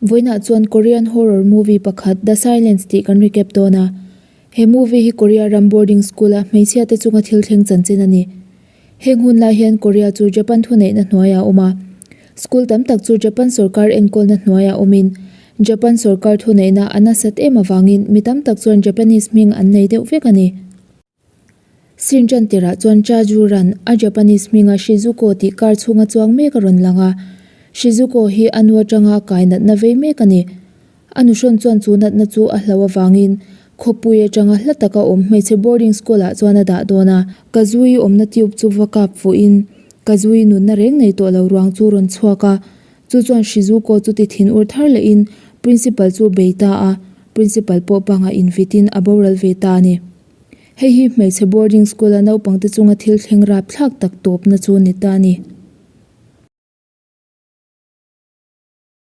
Vawiinah chuan Korean horror movie pakhat The Silence tih kan recap dawn a. He movie hi Korea ram boarding school a hmeichhia te chunga thil thleng chanchin a ni. Heng hun lai hian Korea chu Japan thuneihna hnuaiah a awm a. School tam tak chu Japan sorkar enkawlna hnuaiah awmin Japan sorkar thuneihna a nasat em avangin mi tam tak chuan Japanese hming an nei deuh vek a ni. Sinjan tirah chuan Cha Ju Ran, a Japanese hminga Shizuko tih kar chhunga chuang mek a rawn lang a. Shizuko hi a nu atanga kai natna vei mek a ni. A nuhrawn chuan chu natna chu a hlo avangin khawpui atanga hla taka awm hmeichhe boarding school ah chuan a dah dawn a. Kazui awmna tube chu va kap fuhin Kazui nunna reng nei tawh lo ruang chu rawn chhuak a. Chu chuan Shizuko chu ti thin ur thar lehin principal chu bei ta a, principal pawh bangah invitin a boral ve ta a ni. Hei hi hmeichhe boarding school a naupangte chunga thil thleng rap thlak tak tawpna chu ni ta a ni.